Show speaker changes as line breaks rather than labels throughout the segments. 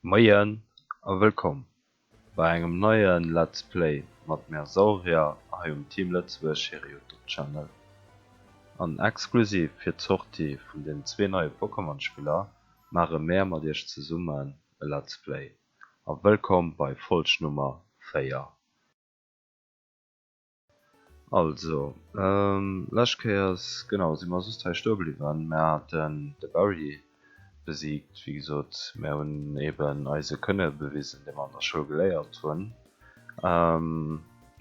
Moien a wëllkomm bei engem neien Let's Play mat mär Saurier hei um Team Lëtzebuerg hire Youtube Channel. An exklusiv fir d'Sortie vun den zwee neie Pokémon Spiller maache mär mat iech zesummen e Let's Play. A wëllkomm bei Folg Nummer 4. Also, lescht Kéiers, genau, si mer just hei stoe bliwwen. Mer haten de Barry besiegt, wéi gesot. Mer hunn eben eise Kënne bewisen, dee mer an der Schoul geléiert hunn.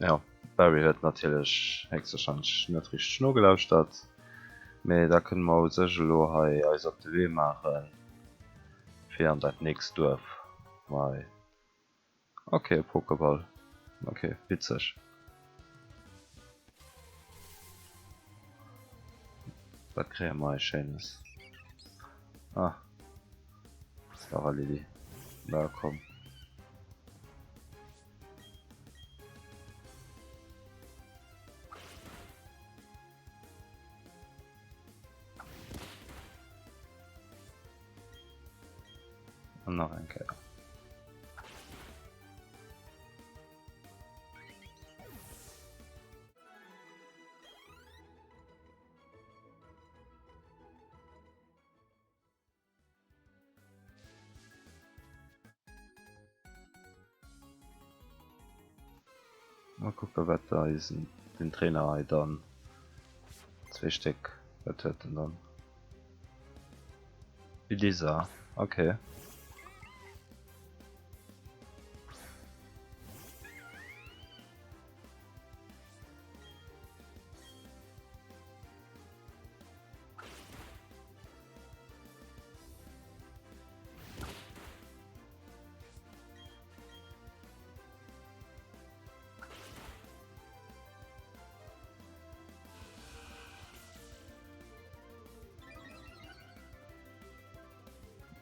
Jo, Barry huet natierlech héchstwahrscheinlech net richteg nogelauschtert. Mee da kënne mer u sech elo hei eis op de Wee maachen, fir an dat nächst Duerf. Hei. Ok, e Pokéball. Ok, witzeg. Wat kréie mer hei Schéines? Ah. Staralili. Na komm. An nach eng Kéier. Mal kucken wat eisen den Trainer hei dann zwee Stéck wat huet en dann? Elisa, okay.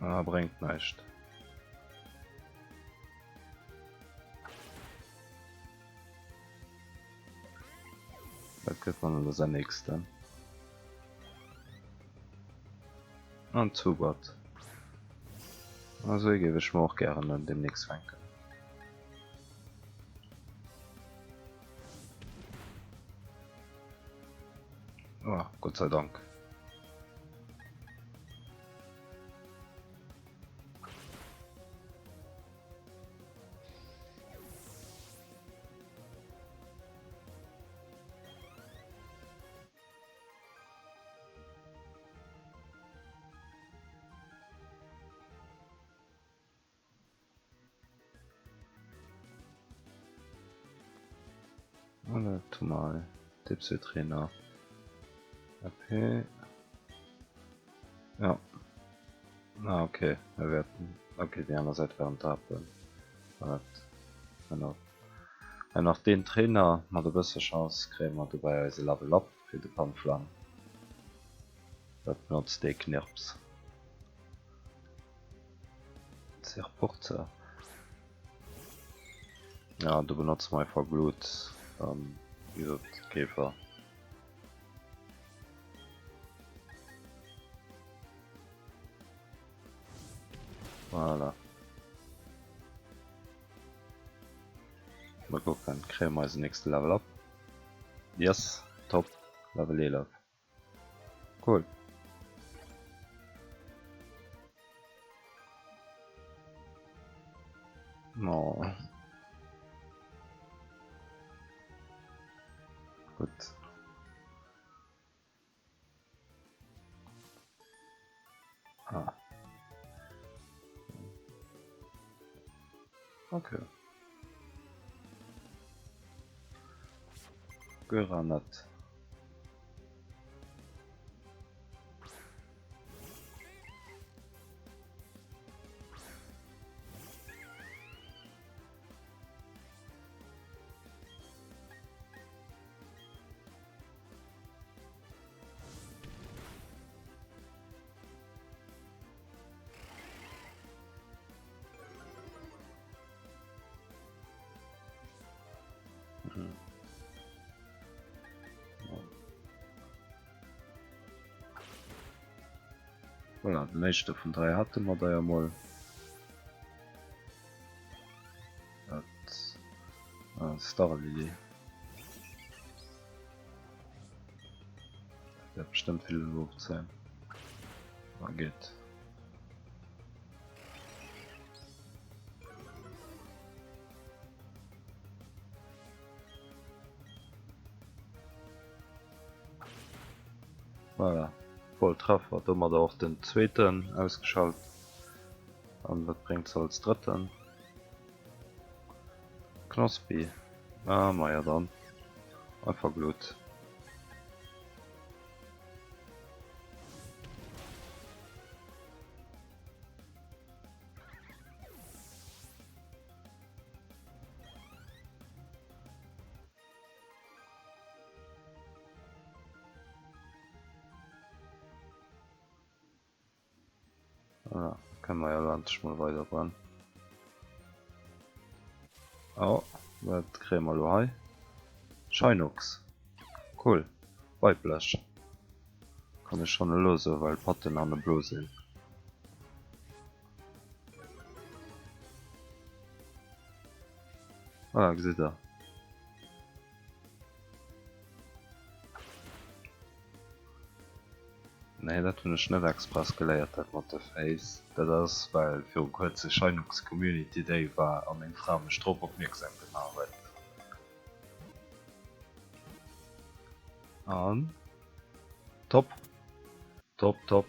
Ah, bréngt näischt. Dat gëtt dann elo säin nächsten. An Zubat. Also ee géif ech mer och gären dann demnächst fänken. Oh, Gott sei Dank. An dat hu mer hei. Tipsy Trainer. AP. Ja. Ah, okay. Mir wäerten. Okay, déi aner Säit waren d'Apen. Genau. Hei nach deen Trainer, mat e bësse Chance kréie mer dobäi eise Level Up fir de Panflam. Dat benotzt dee Knirps. Zirpurze. Ja, do benotze mer einfach Glut, dann, wéi gesot, Käfer. Voilà. Mal kucken, kréie mer eisen nächste Level up. Yes, top, Level 11. Cool. Oh. Gutt. Ah. Okay. Göranat. Voilà, den éischte vun 3 hate mer da jo mol. Starlily. Dat wäert bestëmmt vill Luucht sinn. A geet. Voilà, Volltreffer, domadder och den zweeten ausgeschalt. An wat bréngt se als drëtten? Knospi, ah maja dann, einfach Glut. Voilà, kënne mer jo elo endlech mol weidergoen. Oh, wat kréie mer elo hei? Shinox. Cool. Weiblech. Kann ech schonn elo soen, well d'Patten hanne blo sinn. Voilà, gesitt der. Nee, dat hunn ech net express geléiert, dat mat de Féiss. Dat ass, well viru kuerze Sheinux Community Day war a meng Fra mech drop opmierksam gemaach huet. An top! Top, top!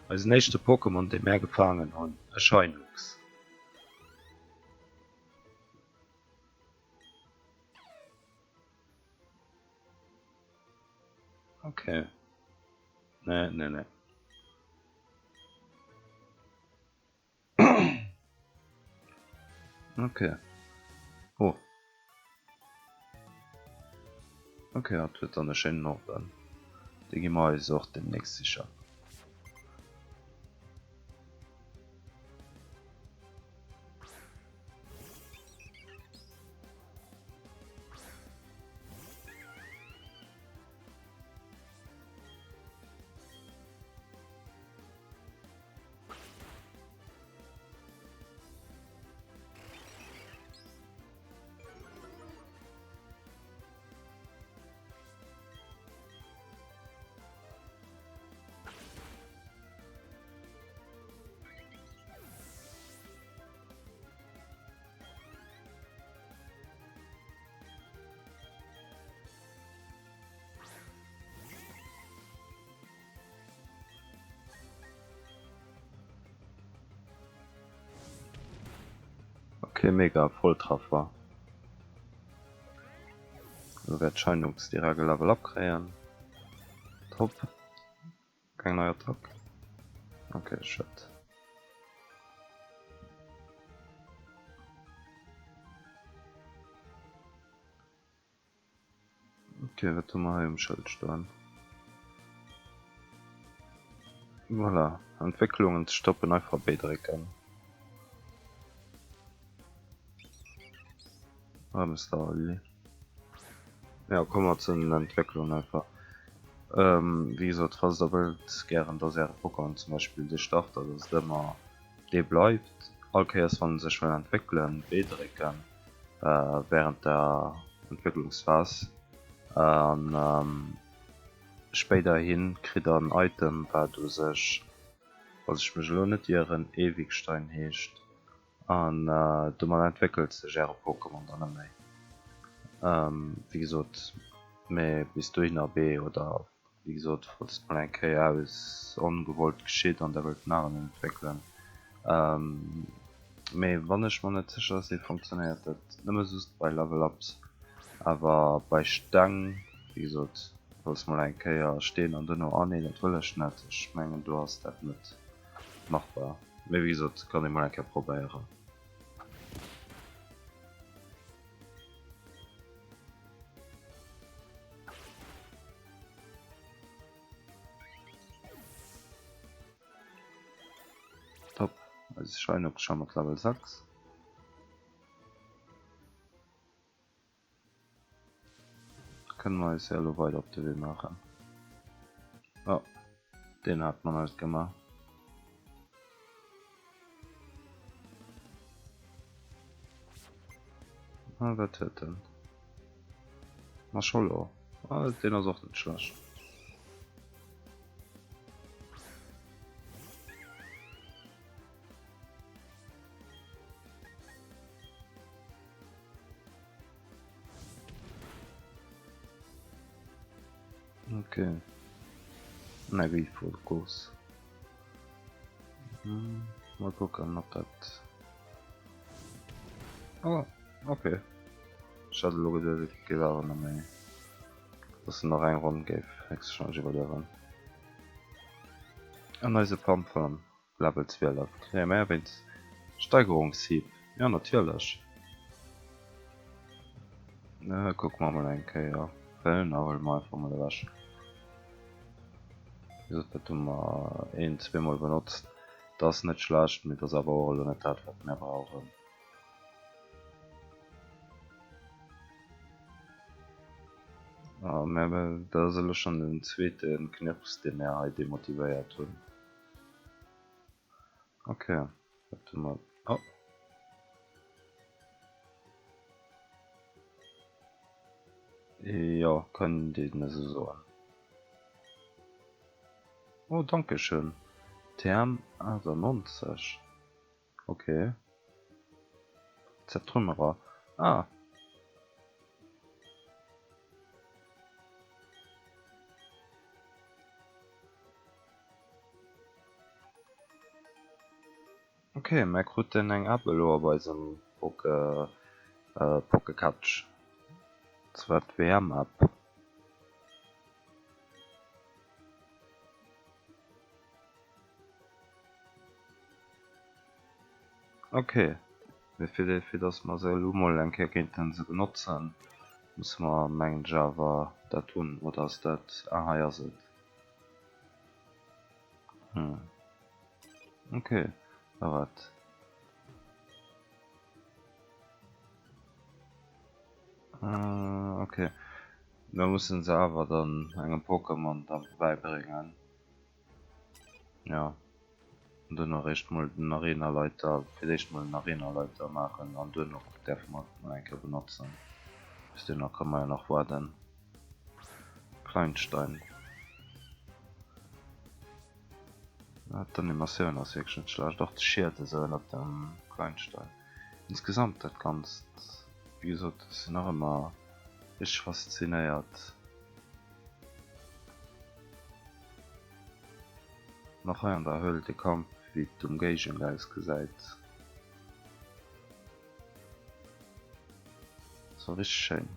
Eisen éischte Pokémon, dee mär gefaangen hunn, e Sheinux. Okay. Nee, nee, nee. Okay. Oh. Okay, dat huet dann e schéinen Norden. Dee gi mer eis och demnächst sicher. Okay, mega Volltreffer. Lo wäert Sheinux direkt e Level up kréien. Top. Keng nei Attack? Okay, schued. Okay, wat hu mer hei um Schëld stoen? Voilà, Entwécklungen ze stoppen, einfach B drécken. Erëm Starly. Ja, komme mer zu den Entwécklungen einfach. Ähm, wéi gesot, falls der wëllt gären, dass äre Pokémon zum Beispill de Starter, dass et ëmmer dee bleift, all Kéiers wann en sech wëll entwéckelen, B drécken während der Entwécklungsphas an spéiderhin kritt der en Item wat u sech, falls ech mech elo net ieren, Ewigstein heescht an domat entwéckelt sech äre Pokémon dann net méi. Wéi gesot, mee bis dohinner B oder Wéi gesot, falls et mol eng Kéier aus ongewollt geschitt an der wëllt en aneren entwéckelen. Mee wann ech mer net sécher sinn, funktionéiert dat nëmme just bei Level Ups. Awer bei Steng, wéi gesot, falls mol eng Kéier Steen an duerno, ah nee dat wëll ech net, ech mengen do ass dat net machbar. Mee wéi gesot, kann ee mol eng Kéier probéieren. Top, eise Schweinochs scho mat Level 6. Kënne mer eis jo elo weider op de Wee maachen. Oh, deen hat mer net gemaach. Ah, wat huet en? Mascholo. Ah, deen ass och net schlecht. Okay. Energiefokus. Hm, mal gucken, ob dat. Oh, okay. Ech hat elo geduecht, et géif awer nach méi, dass en nach eng Ronn géif héchstwahrscheinlech iwwerliewen. An eise Pampham Level 12 kréie mer wéinst Steigerungshieb. Jo, natierlech. Kucke mer mol eng Kéier. Wëllner huele mer einfach mol ewech. Wéi gesot, dat hu mer een, zweemol benotzt. Dat ass net schlecht, mee dat ass awer och elo net dat, wat mir brauchen. Mä dat ass elo schonn den zweete Knirps, dee mir hei demotivéiert hunn. Okay, wat hu mer? Oh. Jo, kënnt een esou soen. Oh, dankeschön. TM 98. Okay. Zertrümmerer. Ah. Ok, mär kruten eng App elo op eisem Poke Pokecatch, zwar d'WM App. Ok, mee fir fir dass mer se elo mol eng Kéier kéinten se benotzen, musse mer mengen ech awer dat hunn, oder ass dat, ah hei ass et. Hm. Ok, da wat? Ok, mir mussen se awer dann engem Pokémon da bäibréngen. Ja. An duerno eréischt mol den Arenaleiter, fir d'éischt mol den Arenaleiter maachen an duerno däerfe mer et nach eng Kéier benotzen. Bis dohinner kënne mer jo nach waarden. Kleinstein. D'Animatioun ass wierklech net schlecht, och de Schied esou ënnert dem Kleinstein. Insgesamt dat Ganzt, wéi gesot, ech sinn nach ëmmer richteg faszinéiert. Nach hei an der Höhl de Camp, wéi d'Umgéigend ausgesäit. Ass war richteg schéin.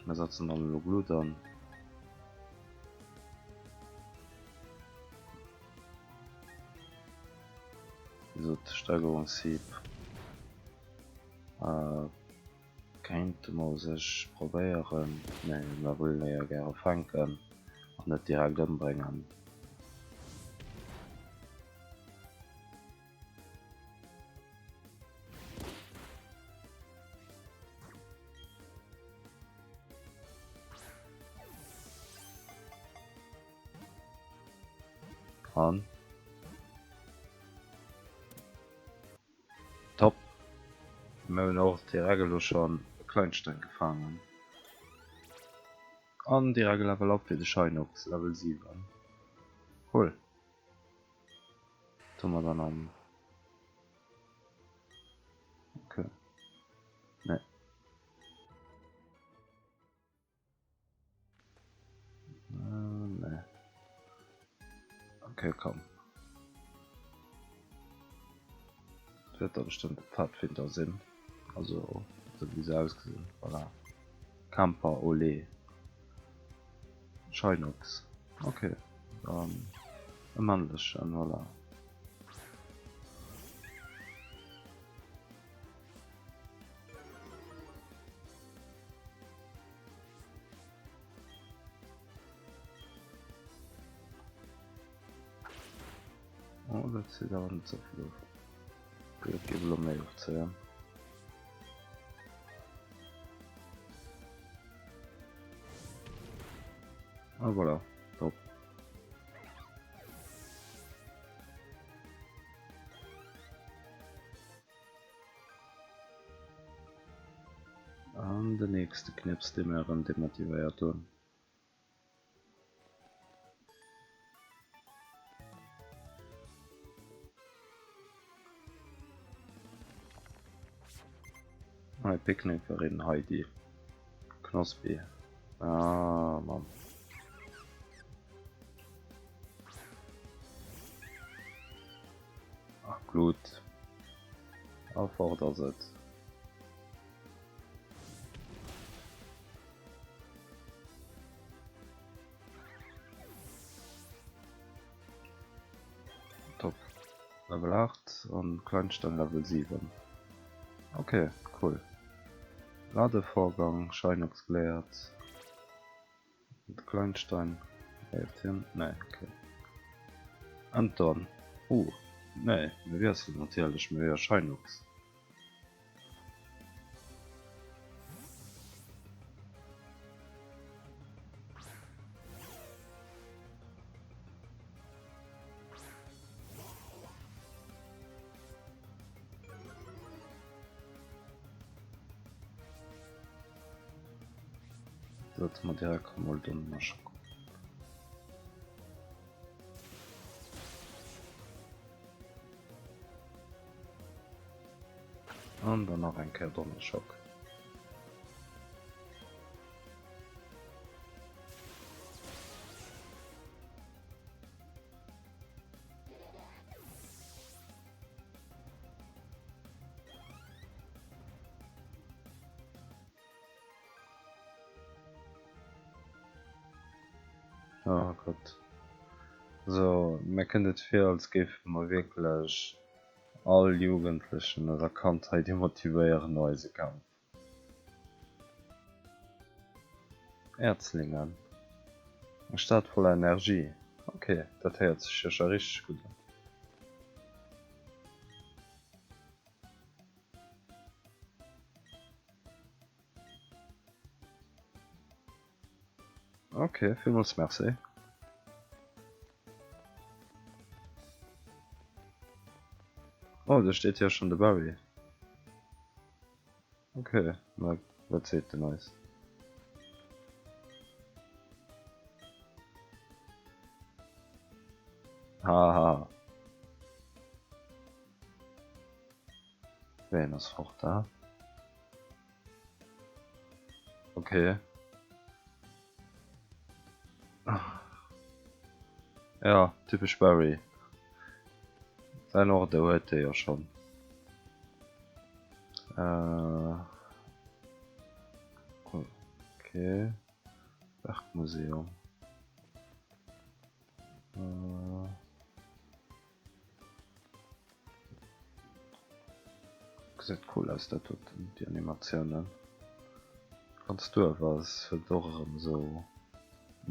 Mir setzen dann elo Glut an. Wéi gesot, Steigerungshieb. Kéinte mer u sech probéieren, mee mer wëllen e jo gäre fänken an net direkt ëmbréngen. An. Top! Mir hunn och direkt elo schonn e Kleinstein gefaangen. An direkt e Level Up fir de Shinox, Level 7. Cool. Wat hu mer dann am. Okay. Nee. Nee. Okay, komm. Dat wäert da bestëmmt e Pfadfinder sinn. Also, esou wéi se ausgesinn. Voilà. Camper Olé. Shinox. Okay, dann e männlechen, voilà. Oh, dat zitt awer net sou vill of. Dat géif elo méi ofzéien. Ah voilà, top. An den nächste Knips, dee mir erëm demotivéiert hunn. Hei Picknickerin Heidi. Knospi. Ah, Mann. Ach, Blut. A fort ass et. Top. Level 8 an Kleinstein Level 7. Okay, cool. Ladevorgang, Scheinox geléiert. Kleinstein léiert hien? Nee, okay. Anton. Uh, nee, mir wiesselen natierlech, mir hu jo Scheinox. Setze mer direkt emol Donnerschock op. An dann nach eng Kéier Donnerschock. Oh Gott. So, mir kënnt et vir, als géife mer wierklech all Jugendlechen oder Kand hei demotivéieren no eise Kampf. Äerzlingen. Eng Stad voller Energie. Ok, dat héiert sech jo scho richteg gutt un. Ok, villmools merci. Oh, do steet jo schon de Barry. Ok, ma wat seet den eis? Haha. Ween ass fort da? Okay. Ja, typesch Barry. Säin Order huet e jo schonn. Äh, okay. Bergmuseum. Äh. Gesäit cool aus dat doten, déi Animatiounen. Ganz duerf ass, huet och erëm esou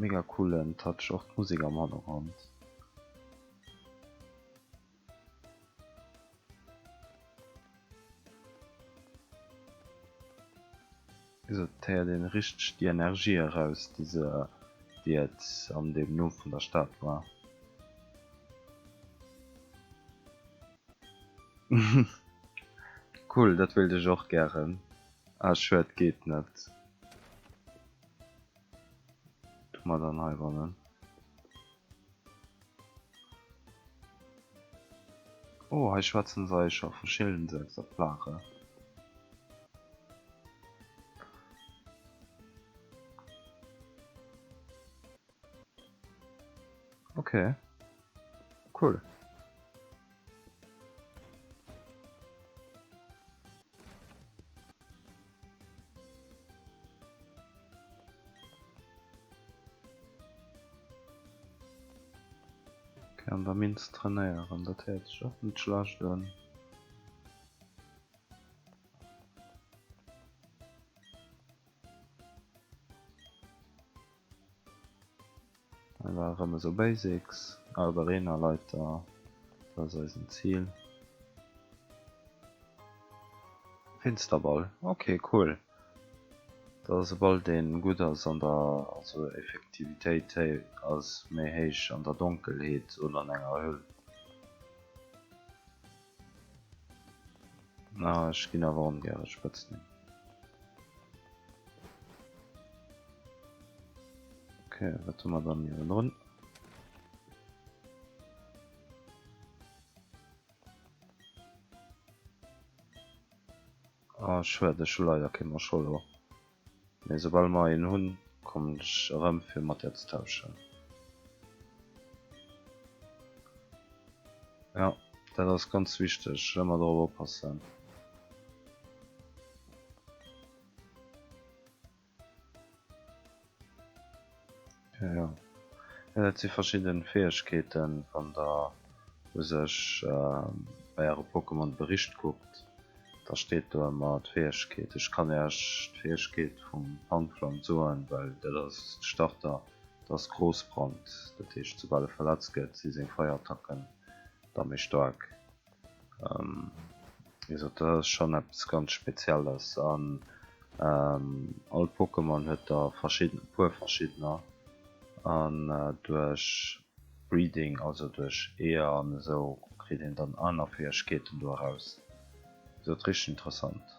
mega coolen Touch, och d'Musek am Hannergrond. Wéi gesot, et héiert een richteg déi Energie eraus, déi se, déi et an deem Numm vun der Stad war. Cool, dat wéilt ech och gären. Ah schued, geet net. Tu mer dann heibannen. Oh, hei schwätzen se eis scho vu Schildense-Exemplare. Okay. Cool. Okay, an der Minz trainéieren, dat héiert sech och net schlecht un. Hei war erëm esou Basics, Art Arena Leiter, dat ass eisen Zil. Finsterball, ok cool. Dat ass e Ball deen gutt ass an der, also Effektivitéit ass méi héich an der Donkelheet oder an enger Höhl. Ah, ech ginn awer ongäre Spëtznimm. Ok, wat hu mer dann niewendrun? Ah, schued, ech hu leider kee Mascholo. Mee soubal mer een hunn, kommen ech erëm fir mat där ze tauschen. Ja, dat ass ganz wichteg, ëmmer drop oppassen. Ja, ja. Ja, dat si verschidden Fäegkeeten, wann der u sech bei äre Pokémon de Bericht kuckt, da steet do ëmmer d'Fäegkeet. Ech kann Iech d'Fäegkeet vum Panflam soen, well dat ass de Starter, dat ass Großbrand. Dat heescht, soubal e verletzt gëtt, si seng Feierattacken da méi staark. Wéi gesot, dat ass schonn eppes ganz Spezielles an all Pokémon huet der verschidden, e puer verschiddener an duerch Breeding, also duerch Eeër an esou kritt een dann aner Fäegkeeten do eraus. Wéi gesot, richteg interessant.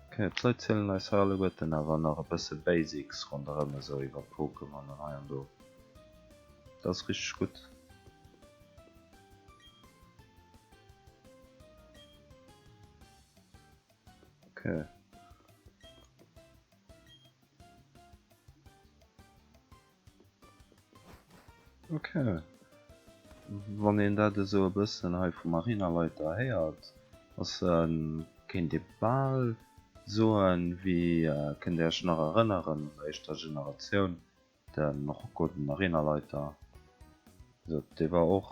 Ok, d'Leit zielen eis hei alleguerten awer nach e bësse Basics ronderëm esou iwwer Pokémon an hei an do. Dat ass richteg gutt. Okay. Okay. Wann een dat esou e bëssen hei vum Arenaleiter héiert, ass kéint ee bal soen, wéi, kënnt Dir Iech nach erënneren, an der éischter Generatioun, De Rocco, den Arenaleiter, sot, dee war och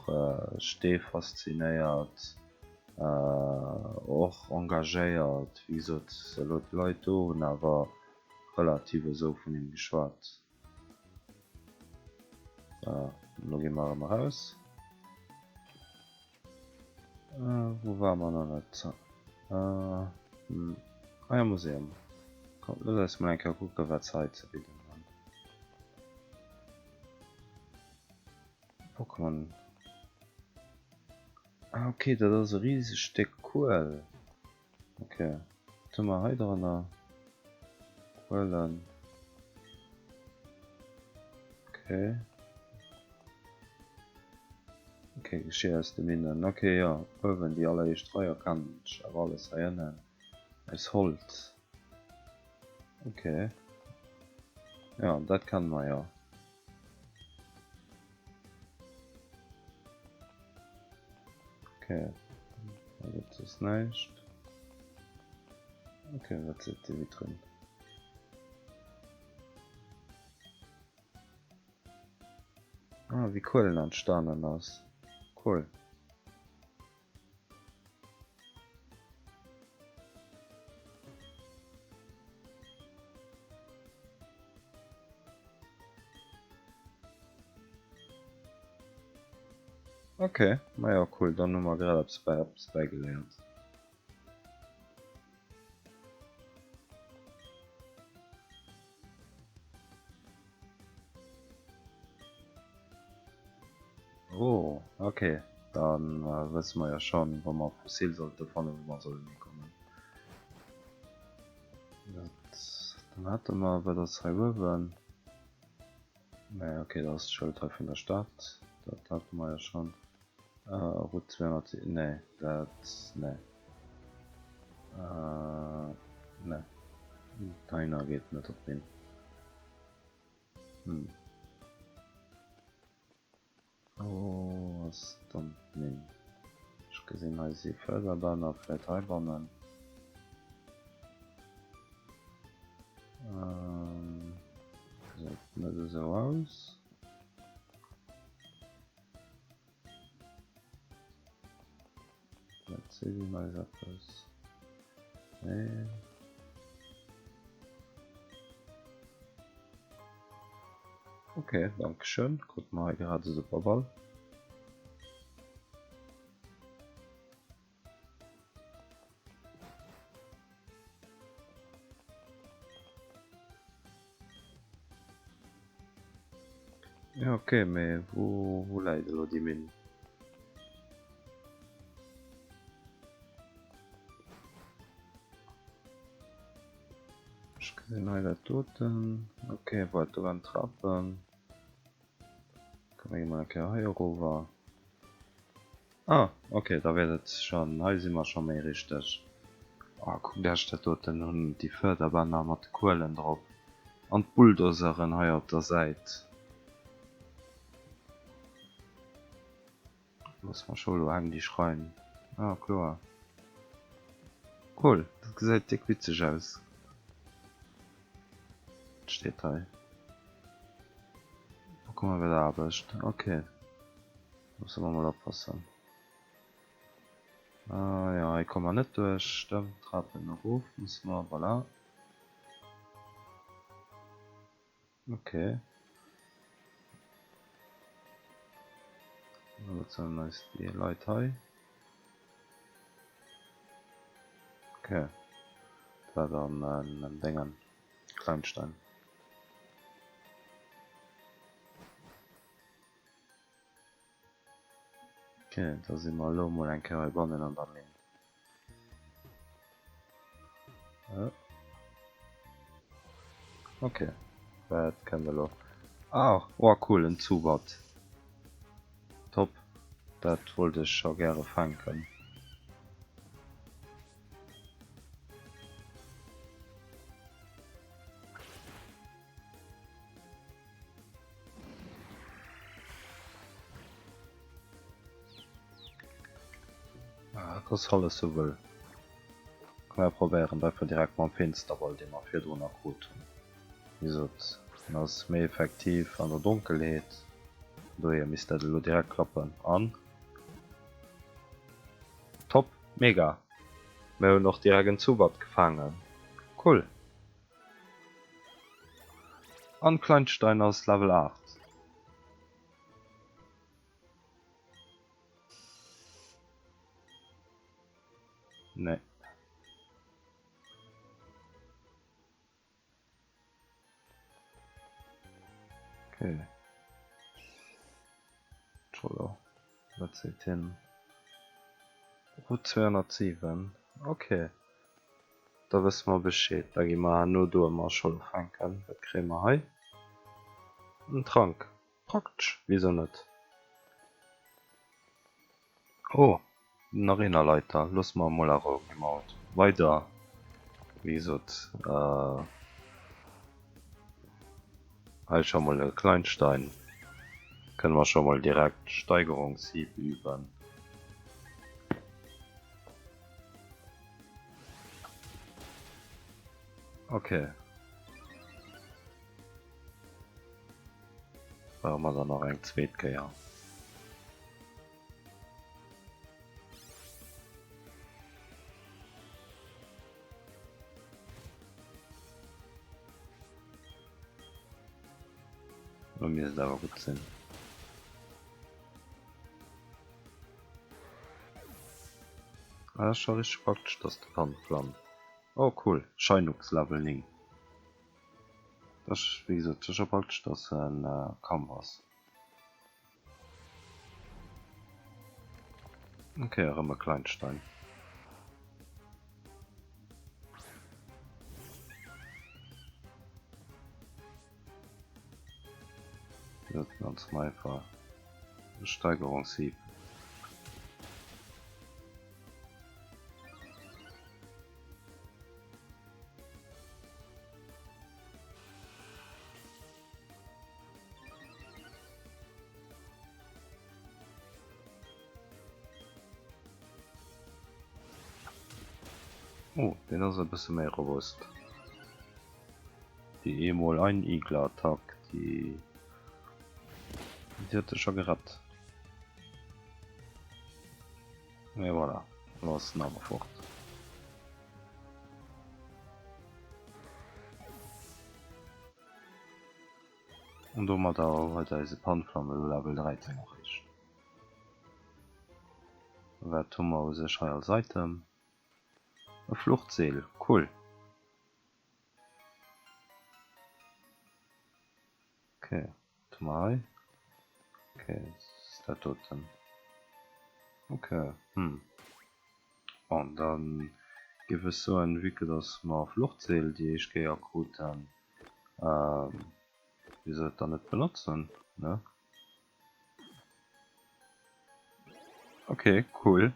Stee faszinéiert, och engagéiert. Wéi gesot, elo d'Leit do hunn awer relativ esou vun him geschwat. Elo gi mer erëm eraus. Wou ware mer nach net? Ah ja, Museum. Kommt, looss eis mol eng Kéier kucken, wat se hei ze bidden hunn. Pokémon. Ah okay, dat ass e risegt Stéck Kuel. Ok, wat hu mer hei dranner? Kuelen. Ok. Ok, Geschir aus de Minnen. Ok, jo, uewen déi alleréischt Rei erkennen ech, awer alles hei ënnen aus Holz. Ok. Jo, dat kenne mer jo. Okay, da gëtt soss näischt. Okay, wat seet déi Vitrinn? Ah, wéi Kuelen entstanen ass. Cool. Okay, maja cool, dann hu mer grad eppes bäi eppes bäigeléiert. Oh, okay. Dann wësse mer jo schon, wa mer Fossil sollte fannen, wou mer sollen hikommen. Dat, dann hätte mer, wat ass hei uewen? Nee, okay, dat ass d'Schëld hei vun der Stad. Dat hate mer jo schon. Route 200, nee, dat, nee. Nee. Deiner geet net op d'Minn. Hm. Wou ass dann d'Minn? Ech gesinn hei si Förderbänner, vläit heibannen. Gesäit net esou aus. Vläit seet een eis eppes. Nee. Ok, dankeschön. Krut mer hei grad e super Ball. Ja ok, mee wou wou läit elo déi Minn? Ech gesinn hei dat doten. Ok, voilà, do waren d'Trapen. Komm mir gi mol eng Kéier hei erover. Ah, ok, da wäert et schonn, hei si mer scho méi richteg. Oh, kuckt iech dat doten un, déi Förderbänner mat de Kuelen drop an d'Bulldozeren hei op der Säit. Loosse mer scho elo eng déi Schrein. Ah, kloer. Cool, dat gesäit déck witzeg aus. Wat steet hei? Bekomme bei der Aarbecht. Ok. Musse mer mol oppassen. Ah jo, hei komme mer net duerch. Stëmmt, Trapen erof musse mer, voilà. Ok. Wat soen eis déi Leit hei? Ok. Dat war dann en Déngen, Kleinstein. Ok, da si mer elo mol eng Kéier heibannen an der Minn. Ok, wat kënnt elo? Ah, oh cool, en Zubat. Top, dat wollt ech scho gäre fänken. Ah, dat ass alles sou wëll. Komm mir probéieren et einfach direkt mam Finsterball, dee mer virdrunner krut hunn. Wéi gesot, en ass méi effektiv an der Donkelheet, vun dohier misst dat elo direkt klappen. An top, mega! Mir hunn och direkt en Zubat gefaangen, cool! An Kleinstein ass Level 8. Nee. Okay. Entschuldigung. Wat seet hien? Route 207. Okay. Da wësse mer Bescheed. Da gi mer herno do ëmmer scho ufänken. Wat kréie mer hei? En Trank. Praktesch, wisou net? Oh, den Arenaleiter. Loosse mer emol a Rou. Gi mer haut weider. Wéi gesot, hei scho mol e Kleinstein. Kënne mer scho mol direkt Steigerungshieb üben. Okay. Brauche mer dann nach eng zweet Kéier. Lo misst et awer gutt sinn. Ah, das ist schon richtig praktisch, dass de Panplan. Oh cool, Shinux Level 9. Das ist, wie gesagt, das ist schon praktisch, dass en äh, Kampf ass. Okay, erëm e Kleinstein. Dat ganz einfach. Steigerungshieb. Oh, deen ass e bësse méi robust. Déi eemol ein Igler-Attack, déi déi huet e scho gerett. Mee voilà, elo ass en awer fort. An domadder huet eise Panflam elo Level 13 erreecht. Wat hu mer u sech hei als Item? E Fluchtseel, cool! Ok, wat hu mer hei? Ok, ass dat doten. Ok, hm. Bon, dann. Géif ech soen, vue que dass mer Fluchtseel déi éischt Kéier kruten, wisou et dann net benotzen, ne? Ok, cool.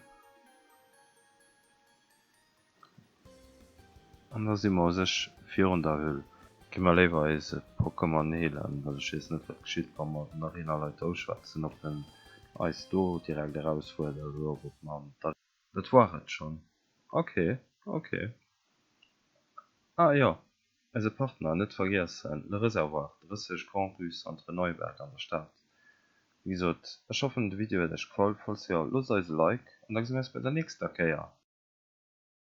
An da si mer u sech virun der Höhl. Gi mer léiwer eise Pokémon heelen, well ech weess net wat geschitt wa mer den Arenaleiter uschwätzen, ob en eis do direkt erausfuerdert oder ob mer an d'Arena. Dat war et schonn. Ok, ok. Ah jo, eise Partner net vergiessen, Le Réservoir, 30 Grand Rue Centre Neuberg an der Stad. Wéi gesot, ech hoffen de Video huet iech gefall, falls jo, loosst eis e Like an da gesi mir eis bei der nächster Kéier.